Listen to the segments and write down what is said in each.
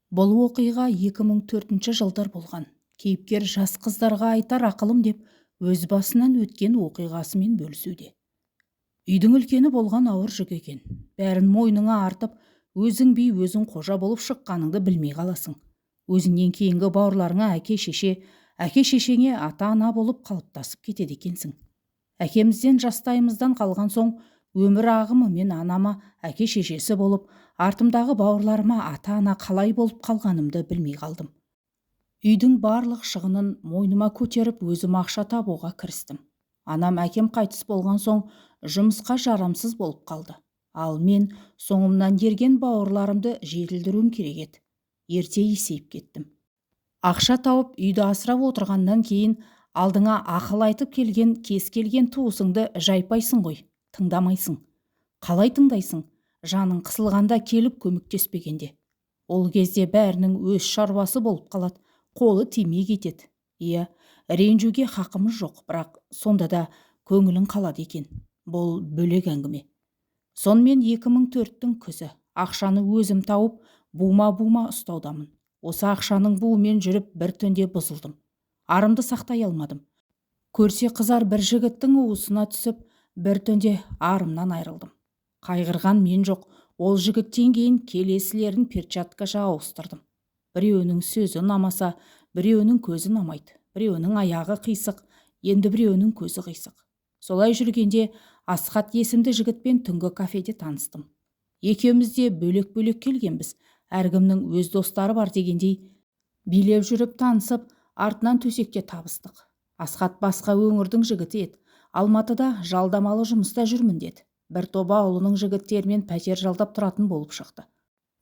Бұл оқиға 2004 жылдар болған. Кейіпкер жас қыздарға айтар ақылым деп өз басынан өткен оқиғасымен бөлісуде. Үйдің үлкені болған ауыр жүк екен. Бәрін мойныңа артып, өзің би, өзің қожа болып шыққаныңды білмей қаласың. Өзіңнен кейінгі бауырларыңа әке шеше, әке шешеңе ата-ана болып қалыптасып кетеді екенсің. Әкемізден жастайымыздан қалған соң өмір ағымымен анама әке шешесі болып, артымдағы бауырларыма ата-ана қалай болып қалғанымды білмей қалдым. Үйдің барлық шығынын мойныма көтеріп, өзім ақша табуға кірістім. Анам әкем қайтыс болған соң жұмысқа жарамсыз болып қалды. Ал мен соңымнан ерген бауырларымды жетілдіруім керек еді. Ерте есейіп кеттім. Ақша тауып үйді асырап отырғаннан кейін алдыңа ақыл айтып келген кез келген туысыңды жайпайсың ғой, тыңдамайсың. Қалай тыңдайсың? Жаның қысылғанда келіп көмектеспегенде. Ол кезде бәрінің өз шаруасы болып қалады, қолы тимей кетеді. Иә, ренжуге хақымыз жоқ, бірақ сонда да көңілің қалады екен. Бұл бөлек әңгіме. Сонымен 2004-тің күзі. Ақшаны өзім тауып, бума-бума ұстаудамын. Осы ақшаның буымен жүріп бір түнде бұзылдым. Арымды сақтай алмадым. Көрсе қызар бір жігіттің уысына түсіп, бір түнде арымнан айрылдым. Қайғырған мен жоқ, ол жігіттен кейін келесілерін перчаткаша ауыстырдым. Біреуінің сөзі ұнамаса, біреуінің көзі ұнамайды, біреуінің аяғы қисық, енді біреуінің көзі қисық. Солай жүргенде Асхат есімді жігітпен түнгі кафеде таныстым. Екеуміз де бөлек-бөлек келгенбіз, әркімнің өз достары бар дегендей, билеп жүріп танысып, артынан төсекте табыстық. Асхат басқа өңірдің жігіті еді. Алматыда жалдамалы жұмыста жүрмін деді. Бір топ ауылының жігіттерімен пәтер жалдап тұратын болып шықты.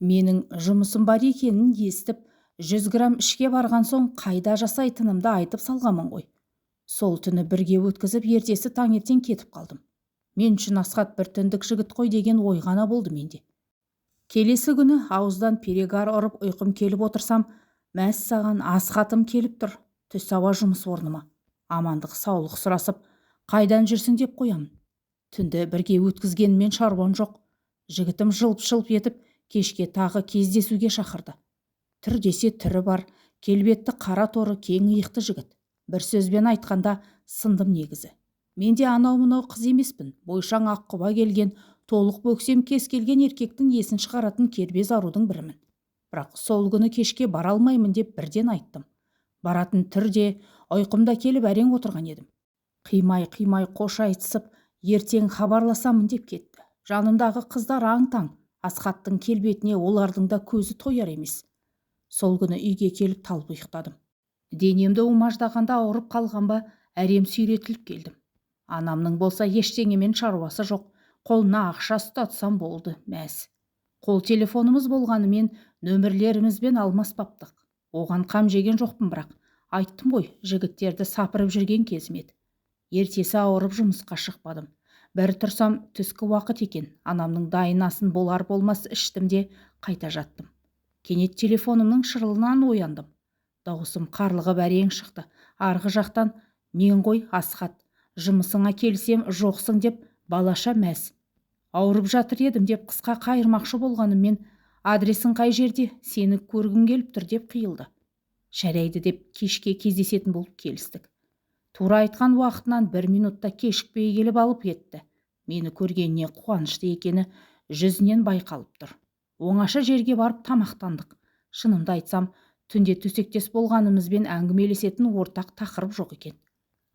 Менің жұмысым бар екенін естіп, 100 грамм ішке барған соң қайда жасайтынымды айтып салғанмын ғой. Сол түні бірге өткізіп, ертесі таңертең кетіп қалдым. Мен үшін Асхат бір түндік жігіт қой деген ой ғана болды менде. Келесі күні ауыздан перегар ұрып ұйқым келіп отырсам, мәссаған, Асхатым келіп тұр, түс ауа жұмыс орныма. Амандық саулық сұрасып, қайдан жүрсің деп қоямын. Түнді бірге өткізгенмен шаруам жоқ. Жігітім жылп-жылп етіп, кешке тағы кездесуге шақырды. Түр десе түрі бар, келбетті қара торы кең иықты жігіт. Бір сөзбен айтқанда сындым негізі. Мен де анау-мынау қыз емеспін. Бойшаң аққұба келген, толық бөксем кез келген еркектің есін шығаратын кербез арудың бірімін. Бірақ сол күні кешке бара алмаймын деп бірден айттым. Баратын түрде ұйқымда келіп әрең отырған едім. Қимай-қимай қош айтысып, ертең хабарласамын деп кетті. Жанымдағы қыздар аң-таң, Асхаттың келбетіне олардың да көзі тояр емес. Сол күні үйге келіп талып ұйықтадым. Денемді умаждағанда ауырып қалған ба, әрем сүйретіліп келдім. Анамның болса ештеңемен шаруасы жоқ, қолына ақша ұстатсам болды, мәз. Қол телефонымыз болғанымен нөмірлерімізбен алмаспаптық. Оған қам жеген жоқпын бірақ. Айттым ғой, жігіттерді сапырып жүрген кезім еді. Ертесі ауырып жұмысқа шықпадым. Бір тұрсам түскі уақыт екен, анамның дайын асын болар болмас іштім де қайта жаттым. Кенет телефонымның шырылынан ояндым. Дауысым қарлығып әрең шықты. Арғы жақтан мен ғой Асхат, жұмысыңа келсем жоқсың деп балаша мәз. Ауырып жатыр едім деп қысқа қайырмақшы болғаныммен адресің қай жерде, сені көргім келіп тұр деп қиылды. Жарайды деп кешке кездесетін болып келістік. Тура айтқан уақытынан бір минутта кешікпей келіп алып кетті. Мені көргеніне қуанышты екені жүзінен байқалып тұр. Оңаша жерге барып тамақтандық. Шынымды айтсам, түнде төсектес болғанымызбен әңгімелесетін ортақ тақырып жоқ екен.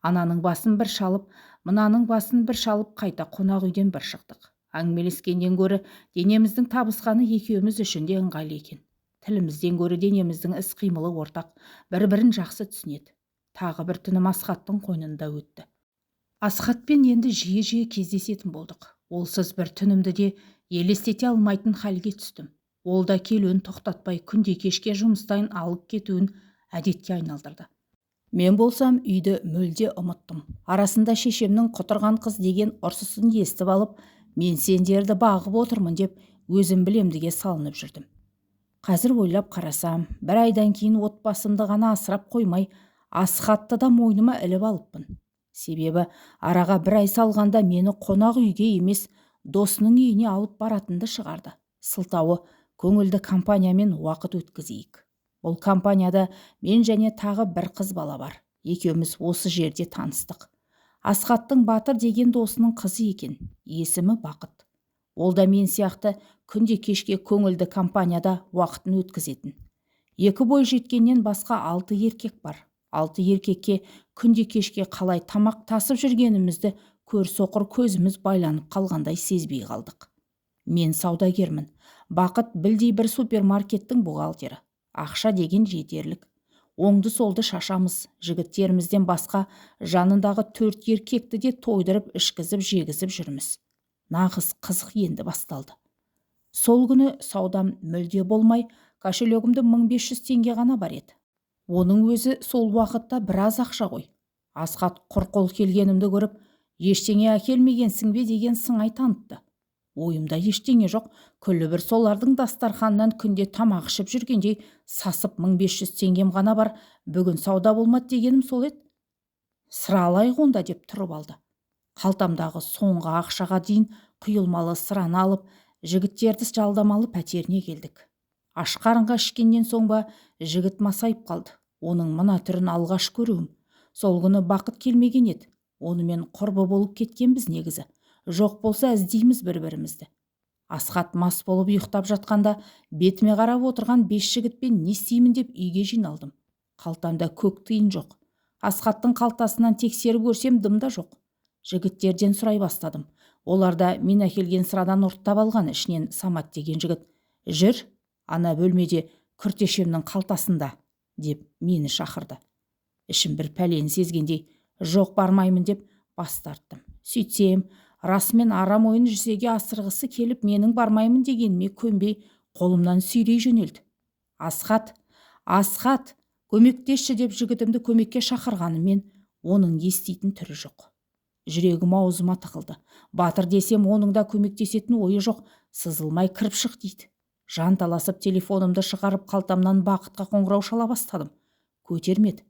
Ананың басын бір шалып, мынаның басын бір шалып қайта қонақ үйден бір шықтық. Әңгімелескеннен гөрі денеміздің табысқаны екеуміз үшін де ыңғайлы екен. Тілімізден гөрі денеміздің іс-қимылы ортақ, бір-бірін жақсы түсінеді. Тағы бір түнім Асхаттың қойнында өтті. Асхатпен енді жиі-жиі кездесетін болдық. Олсыз бір түнімді де елестете алмайтын халге түстім. Ол да келуін тоқтатпай күнде кешке жұмыстан алып кетуін әдетке айналдырды. Мен болсам үйді мүлде ұмыттым. Арасында шешемнің құтырған қыз деген ұрсысын естіп алып, мен сендерді бағып отырмын деп өзім білемдіге салынып жүрдім. Қазір ойлап қарасам, бір айдан кейін отбасымды ғана асырап қоймай, Асхатты да мойныма іліп алыппын. Себебі араға бір ай салғанда мені қонақ үйге емес, досының үйіне алып баратынды шығарды. Сылтауы Көңілді компаниямен уақыт өткізейік. Бұл компанияда мен және тағы бір қыз бала бар. Екеуміз осы жерде таныстық. Асхаттың Батыр деген досының қызы екен. Есімі Бақыт. Ол да мен сияқты күнде кешке көңілді компанияда уақытын өткізетін. Екі бой жеткеннен басқа 6 еркек бар. 6 еркекке күнде кешке қалай тамақ тасып жүргенімізді көр соқыр көзіміз байланып қалғандай сезбей қалдық. Мен саудагермін. Бақыт білдей бір супермаркеттің бухгалтері. Ақша деген жетерлік. Оңды-солды шашамыз. Жігіттерімізден басқа жанындағы 4 еркекті де тойдырып, ішкізіп, жегізіп жүрміз. Нағыз қызық енді басталды. Сол күні саудам мүлде болмай, кошелегімде 1500 теңге ғана бар еді. Оның өзі сол уақытта біраз ақша ғой. Асхат құр қол келгенімді көріп, ештеңе әкелмегенсің бе деген сыңай танытты. Ойымда ештеңе жоқ, күллі бір солардың дастарханынан күнде тамақ ішіп жүргендей сасып 1500 теңгем ғана бар, бүгін сауда болмады дегенім сол еді. Сыра алайық онда деп тұрып алды. Қалтамдағы соңғы ақшаға дейін құйылмалы сыраны алып, жігіттерді жалдамалы пәтеріне келдік. Аш қарынға ішкеннен соң ба жігіт масайып қалды. Оның мына түрін алғаш көруім. Сол күні Бақыт келмеген еді. Онымен құрбы болып кеткенбіз негізі. Жоқ болса іздейміз бір-бірімізді. Асхат мас болып ұйықтап жатқанда бетіме қарап отырған 5 жігітпен не істеймін деп үйге жиналдым. Қалтамда көк тиын жоқ. Асхаттың қалтасынан тексеріп көрсем дым да жоқ. Жігіттерден сұрай бастадым. Олар да мен әкелген сырадан ұрттап алған. Ішінен Самат деген жігіт, «Жүр, ана бөлмеде күртешемнің қалтасында», деп мені шақырды. Ішім бір пәлені сезгендей, жоқ бармаймын деп бас тарттым. Сөйтсем, расымен арам ойын жүзеге асырғысы келіп, менің бармаймын дегеніме көнбей, қолымнан сүйрей жөнелді. Асхат, Асхат, көмектесші деп жігітімді көмекке шақырғанымен оның еститін түрі жоқ. Жүрегім аузыма тығылды. Батыр десем, оның да көмектесетін ойы жоқ, сызылмай кіріп шық дейді. Жан таласып телефонымды шығарып, қалтамнан Бақытқа қоңырау шала бастадым. Көтермеді.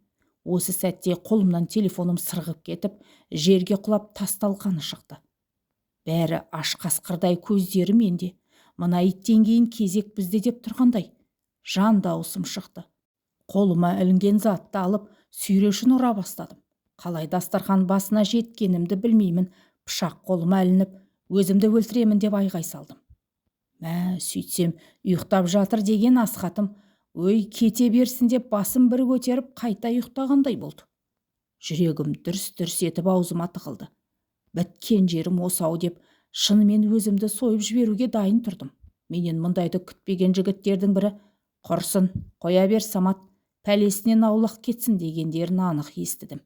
Осы сәтте қолымнан телефоным сырғып кетіп, жерге құлап тас талқаны шықты. Бәрі аш қасқырдай көздері менде. Мына иттен кейін кезек бізде деп тұрғандай. Жан дауысым шықты. Қолыма ілінген затты алып, сүйрешін ұра бастадым. Қалай дастархан басына жеткенімді білмеймін. Пышақ қолыма ілініп, өзімді өлтіремін деп айғай салдым. Мә, сөйтсем, ұйықтап жатыр деген Асхатым, өй, кете берсін деп басым бір көтеріп, қайта ұйықтағандай болды. Жүрегім дүрс-дүрс етіп аузыма тығылды. Біткен жерім осы-ау деп, шынымен өзімді сойып жіберуге дайын тұрдым. Менен мұндайды күтпеген жігіттердің бірі, «Құрсын, қоя бер Самат, пәлесінен аулақ кетсін» дегендерін анық естідім.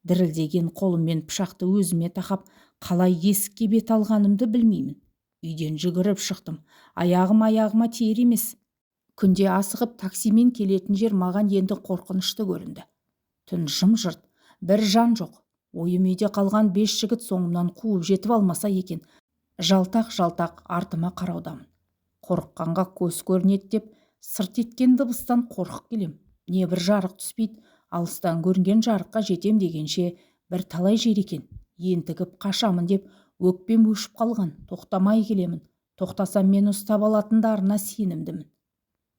Дірілдеген қолыммен пышақты өзіме тақап, қалай есікке бет алғанымды білмеймін. Үйден жүгіріп шықтым. Аяғым аяғыма тиер емес. Күнде асығып таксимен келетін жер маған енді қорқынышты көрінді. Түн жым-жырт, бір жан жоқ. Ойым үйде қалған 5 жігіт соңымнан қуып жетіп алмаса екен. Жалтақ-жалтақ артыма қараудамын. Қорыққанға көз көрінеді деп сырт еткен дыбыстан қорқып келем. Не бір жарық түспейді, алыстан көрінген жарыққа жетем дегенше бір талай жер екен. Ентігіп қашамын деп өкпем өшіп қалған, тоқтамай келемін. Тоқтасам мені ұстап алатындарына сенімдімін.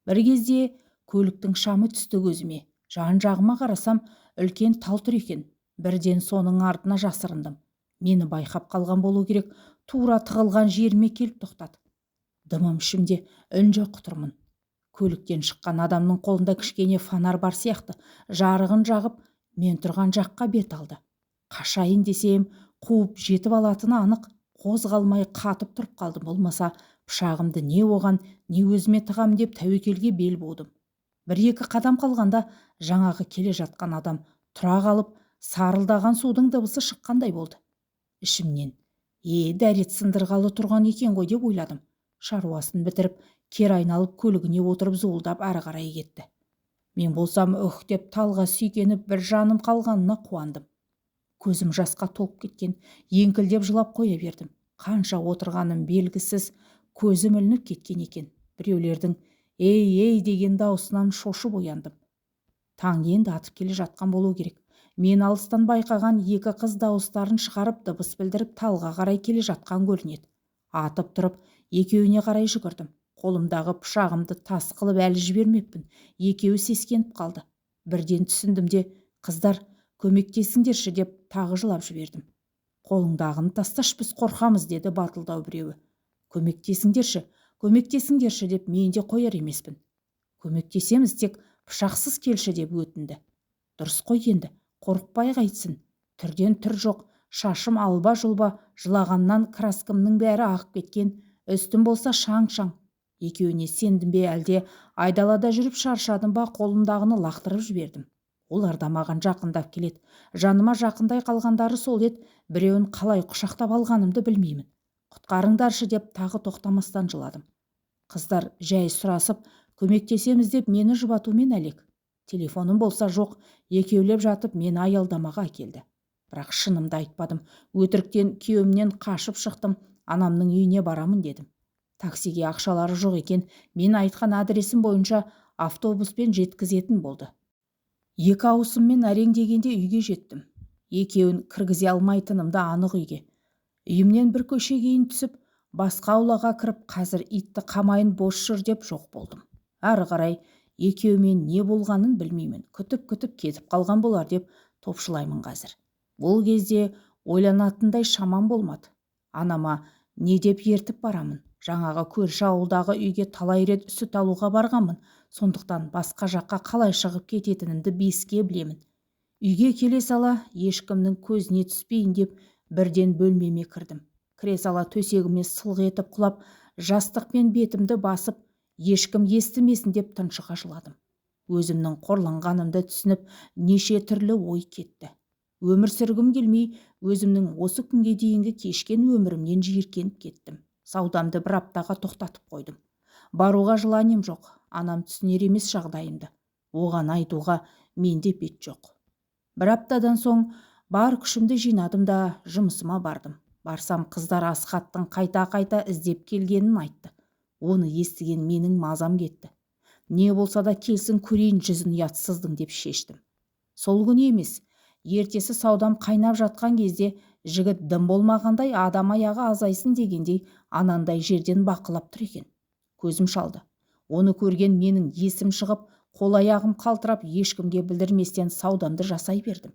Бір кезде көліктің шамы түсті көзіме. Жан-жағыма қарасам, үлкен тал тұр екен. Бірден соның артына жасырындым. Мені байқап қалған болу керек, тура тығылған жеріме келіп тоқтады. Дымым ішімде, үн жоқ тұрмын. Көліктен шыққан адамның қолында кішкене фонар бар сияқты. Жарығын жағып, мен тұрған жаққа бет алды. Қашайын десем, қуып жетіп алатыны анық, қозғалмай қатып тұрып қалдым. Болмаса, пышағымды не оған, не өзіме тығам деп тәуекелге бел будым. Бір-екі қадам қалғанда жаңағы келе жатқан адам тұра қалып, сарылдаған судың дыбысы шыққандай болды. Ішімнен, дәрет сындырғалы тұрған екен ғой деп ойладым. Шаруасын бітіріп, кері айналып көлігіне отырып зуылдап әрі қарай кетті. Мен болсам үх деп талға сүйкеніп бір жаным қалғанына қуандым. Көзім жасқа толып кеткен, еңкілдеп жылап қоя бердім. Қанша отырғаным белгісіз, көзім ілініп кеткен екен. Біреулердің «Ей, ей» деген дауысынан шошып ояндым. Таң енді атып келе жатқан болу керек. Мен алыстан байқаған екі қыз дауыстарын шығарып, дыбыс білдіріп талға қарай келе жатқан көрінеді. Атып тұрып, екеуіне қарай жүгірдім. Қолымдағы пышағымды тас қылып әлі жібермеппін. Екеуі сескеніп қалды. Бірден түсіндім де, қыздар, көмектесіңдерші деп тағы жылап жібердім. Қолыңдағыны тасташ, біз қорқамыз, деді батылдау біреуі. Көмектесіңдерші, көмектесіңдерші деп мен де қояр емеспін. Көмектесеміз, тек пышақсыз келші деп өтінді. Дұрыс қой енді, қорықпай қайтсын. Түрден түр жоқ, шашым алба-жұлба, жылағаннан краскымның бәрі ағып кеткен, үстім болса шаң-шаң. Екеуіне сендім бе, әлде айдалада жүріп шаршадым ба, қолымдағыны лақтырып жібердім. Олар да маған жақындап келеді. Жаныма жақындай қалғандары сол еді, біреуін қалай құшақтап алғанымды білмеймін. Құтқарыңдаршы деп тағы тоқтамастан жыладым. Қыздар жай сұрасып, көмектесеміз деп мені жұбатумен әлек. Телефоным болса жоқ, екеулеп жатып мені аялдамаға әкелді. Бірақ шынымды айтпадым. Өтіріктен күйеуімнен қашып шықтым, анамның үйіне барамын дедім. Таксиге ақшалары жоқ екен, мен айтқан адресім бойынша автобуспен жеткізетін болды. Екі ауысыммен әрең дегенде үйге жеттім. Екеуін кіргізе алмайтынымды анық үйге. Үйімнен бір көше кейін түсіп, басқа аулаға кіріп, қазір итті қамайын бос жүр деп жоқ болдым. Ары қарай екеуімен не болғанын білмеймін. Күтіп-күтіп кетіп қалған болар деп топшылаймын қазір. Бұл кезде ойланатындай шамам болмады. Анама не деп ертіп барамын? Жаңағы көрші ауылдағы үйге талай рет сүт алуға барғанмын. Сондықтан басқа жаққа қалай шығып кететінімді беске білемін. Үйге келе сала ешкімнің көзіне түспейін деп бірден бөлмеме кірдім. Кіре сала төсегіме сылқ етіп құлап, жастықпен бетімді басып, ешкім естімесін деп тұншыға жыладым. Өзімнің қорланғанымды түсініп, неше түрлі ой кетті. Өмір сүргім келмей, өзімнің осы күнге дейінгі кешкен өмірімнен жиіркеніп кеттім. Саудамды бір аптаға тоқтатып қойдым. Баруға желанием жоқ, анам түсінер емес жағдайымды. Оған айтуға менде бет жоқ. Бір аптадан соң бар күшімді жинадым да жұмысыма бардым. Барсам қыздар Асхаттың қайта-қайта іздеп келгенін айтты. Оны естіген менің мазам кетті. Не болса да келсін көрейін жүзін ұятсыздың деп шештім. Сол күні емес, ертесі саудам қайнап жатқан кезде жігіт дым болмағандай адам аяғы азайсын дегендей анандай жерден бақылап тұр екен. Көзім шалды. Оны көрген менің есім шығып, қол аяғым қалтырап, ешкімге білдірместен саудамды жасай бердім.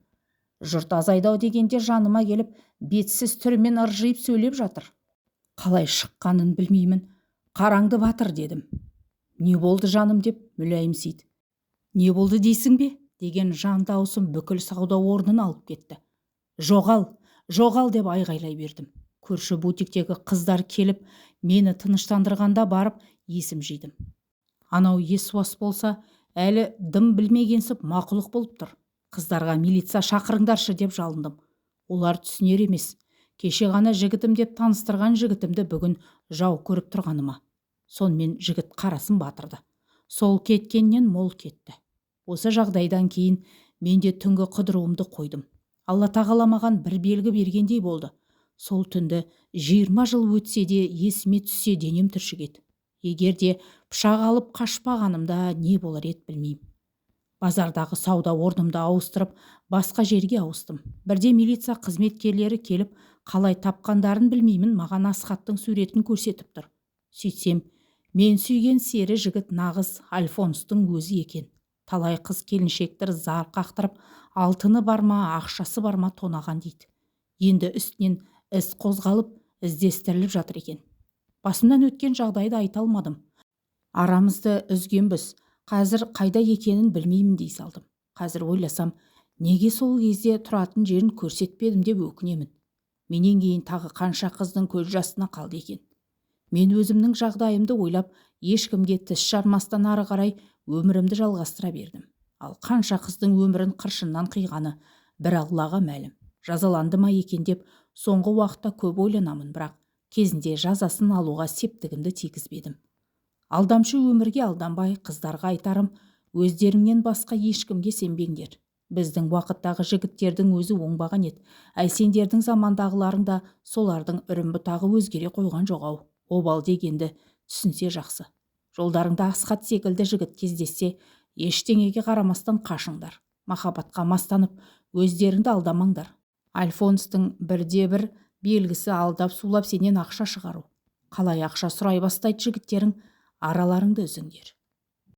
Жұрт азайдау дегенде жаныма келіп, бетсіз түрімен ыржиып сөйлеп жатыр. Қалай шыққанын білмеймін. Қараңды батыр дедім. Не болды жаным деп мүләйімсиді. Не болды дейсің бе? Деген жан дауысым бүкіл сауда орнын алып кетті. Жоғал, жоғал деп айғайлай бердім. Көрші бутиктегі қыздар келіп, мені тыныштандырғанда барып есім жидым. Анау есуас болса, әлі дым білмегенсіп мақұлық болып тұр. Қыздарға милиция шақырыңдаршы деп жалындым. Олар түсінер емес. Кеше ғана жігітім деп таныстырған жігітімді бүгін жау көріп тұрғаныма. Сонымен жігіт қарасын батырды. Сол кеткеннен мол кетті. Осы жағдайдан кейін мен де түнгі қыдыруымды қойдым. Алла тағала маған бір белгі бергендей болды. Сол түнді 20 жыл өтсе де есіме түссе денем түршігеді. Егер де пышақ алып қашпағанымда не болар еді білмеймін. Базардағы сауда орнымды ауыстырып, басқа жерге ауыстым. Бірде милиция қызметкерлері келіп, қалай тапқандарын білмеймін, маған Асхаттың суретін көрсетіп тұр. Сөйтсем, мен сүйген сері жігіт нағыз Альфонстың өзі екен. Талай қыз келіншектір зар қақтырып, алтыны бар ма, ақшасы бар ма тонаған дейді. Енді үстінен іс қозғалып, іздестіріліп жатыр екен. Басымнан өткен жағдайды айта алмадым. Арамызды үзгенбіз, қазір қайда екенін білмеймін дей салдым. Қазір ойласам, неге сол кезде тұратын жерін көрсетпедім деп өкінемін. Менен кейін тағы қанша қыздың көз жасына қалды екен. Мен өзімнің жағдайымды ойлап, ешкімге тіс жармастан ары қарай өмірімді жалғастыра бердім. Ал қанша қыздың өмірін қыршыннан қиғаны бір Аллаға мәлім. Жазаланды ма екен деп соңғы уақытта көп ойланамын, бірақ кезінде жазасын алуға септігімді тигізбедім. Алдамшы өмірге алданбай, қыздарға айтарым, өздеріңнен басқа ешкімге сенбеңдер. Біздің уақыттағы жігіттердің өзі оңбаған еді. Әй сендердің замандағыларың да солардың үрім-бұтағы өзгере қойған жоқ-ау. Обал дегенді түсінсе жақсы. Жолдарыңда Асхат секілді жігіт кездессе, ештеңеге қарамастан қашыңдар. Махаббатқа мастанып, өздеріңді алдамаңдар. Альфонстың бірде-бір белгісі алдап сулап сенен ақша шығару. Қалай ақша сұрай бастайды жігіттерің, Араларыңды үзіңдер.